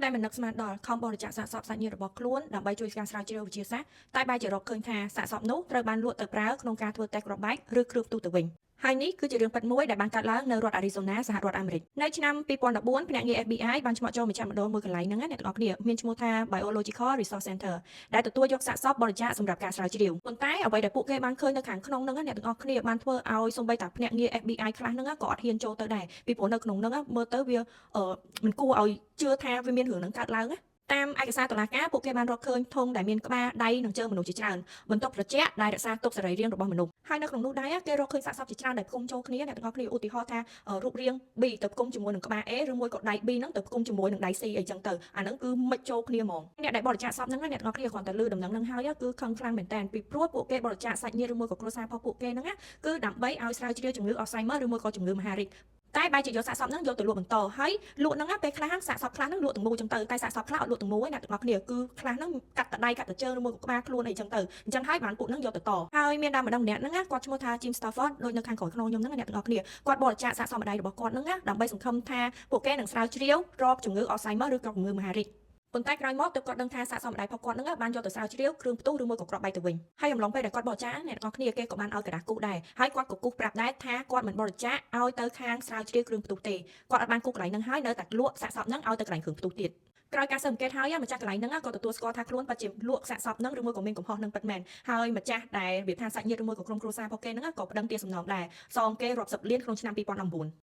ដែលមិននឹកស្មានដល់ខំបរិច្ចាគសាកសពសាច់ញាតិរបស់ខ្លួនដើម្បីជួយការស្រាវជ្រាវវិទ្យាសាស្ត្រតែបែរជារកឃើញថាសាកសពនោះត្រូវបានលក់ទៅប្រើក្នុងការធ្វើតេស្តគ្រាប់បែកឬគ្រឿងផ្ទុះទៅវិញហើយនេះគឺជារឿងពិតមួយដែលបានកើតឡើងនៅរដ្ឋអារីហ្សូណាសហរដ្ឋអាមេរិកនៅឆ្នាំ2014ភ្នាក់ងារ FBI បានឆ្មក់ចូលមជ្ឈមណ្ឌលមួយកន្លែងហ្នឹងណាអ្នកទាំងអស់គ្នាមានឈ្មោះថា Biological Resource Center ដែលទទួលយកសាកសពបរិច្ចាគសម្រាប់ការស្រាវជ្រាវប៉ុន្តែអ្វីដែលពួកគេបានឃើញនៅខាងក្នុងហ្នឹងណាអ្នកទាំងអស់គ្នាបានធ្វើឲ្យសូម្បីតែភ្នាក់ងារ FBI ខ្លះហ្នឹងក៏អត់ហ៊ានចូលទៅដែរពីព្រោះនៅក្នុងហ្នឹងមើលទៅវាអឺមិនគួរឲ្យជឿថាវាមានរឿងហ្នឹងកើតឡើងណាតាមឯកសារតុលាការពួកគេបានរកឃើញធុងដែលមានក្បាលដៃនិងជើងមនុស្សជាច្រើនបន្ទប់ត្រជាក់ដែលរក្សាទុកសរីរាង្គរបស់មនុស្សហើយនៅក្នុងនោះដែរគេរកឃើញសាកសពជាច្រើនដែលផ្គុំចូលគ្នាអ្នកទាំងអស់គ្នាឧទាហរណ៍ថារូបរាង B ទៅផ្គុំជាមួយនឹងក្បាល A ឬមួយក៏ដៃ B ហ្នឹងទៅផ្គុំជាមួយនឹងដៃ C អីចឹងទៅអាហ្នឹងគឺមិនចូលគ្នាហ្មងអ្នកដែលបរិច្ចាគសពហ្នឹងអ្នកទាំងអស់គ្នាគ្រាន់តែលឺដំណឹងហ្នឹងហើយគឺខឹងខ្លាំងមែនតើពីព្រោះពួកគេបរិច្ចាគសាច់ញាតិឬមួយក៏គ្រួសាររបស់ពួកគេហ្នឹងគឺដើម្បីឲ្យស្រាវជ្រាវជំងឺ Alzheimer ឬមួយក៏ជំងឺមហារីកតែបែរជាយកសាកសពហ្នឹងយកទៅលក់បន្តហើយលក់ហ្នឹងពេលខ្លះសាកសពខ្លះហ្នឹងលក់ទាំងមូលចឹងទៅតែសាកសពខ្លះអត់លក់ទាំងមូលទេអ្នកទាំងអស់គ្នាគឺខ្លះហ្នឹងកាត់តដៃកាត់តជើងឬមួយក៏ក្បាលខ្លួនអីចឹងទៅអញ្ចឹងហើយបានពួកហ្នឹងយកទៅតហើយមានដើមម្ដងម្នាក់ហ្នឹងគាត់ឈ្មោះថា Jim Stafford ដូចនៅខាងក្រោយខ្នងខ្ញុំហ្នឹងអ្នកទាំងអស់គ្នាគាត់បរិច្ចាគសាកសពម្ដាយរបស់គាត់ហ្នឹងដើម្បីសង្ឃឹមថាពួកគេនឹងស្រាវជ្រាវរកជំងឺ Alzheimer ឬក៏ជំងឺមហារីកប៉ុន្តែក្រោយមកទើបគាត់ដឹងថាសាកសពម្ដាយរបស់គាត់ហ្នឹងបានយកទៅស្រាវជ្រាវគ្រឿងផ្ទុះឬមួយក៏គ្រាប់បែកទៅវិញហើយអំឡុងពេលដែលគាត់បរិច្ចាគអ្នកទាំងអស់គ្នាគេក៏បានឲ្យក្រដាសគូសដែរហើយគាត់ក៏គូសប្រាប់ដែរថាគាត់មិនបរិច្ចាគឲ្យទៅខាងស្រាវជ្រាវគ្រឿងផ្ទុះទេគាត់អត់បានគូសកន្លែងហ្នឹងហើយនៅតែលក់សាកសពហ្នឹងឲ្យទៅកន្លែងគ្រឿងផ្ទុះទៀតក្រោយការស៊ើបអង្កេតហើយម្ចាស់កន្លែងហ្នឹងក៏ទទួលស្គាល់ថាខ្លួនពិតជាលក់សាកសពហ្នឹងឬមួយក៏មានកំហុសហ្នឹងពិតមែនហើយម្ចាស់ដែលវាថាសាច់ញាតិឬមួយក៏ក្រុមគ្រួសាររបស់គេហ្នឹងក៏ប្តឹងទារសំណងដែរសងគេរាប់សិបលានក្នុងឆ្នាំ2019។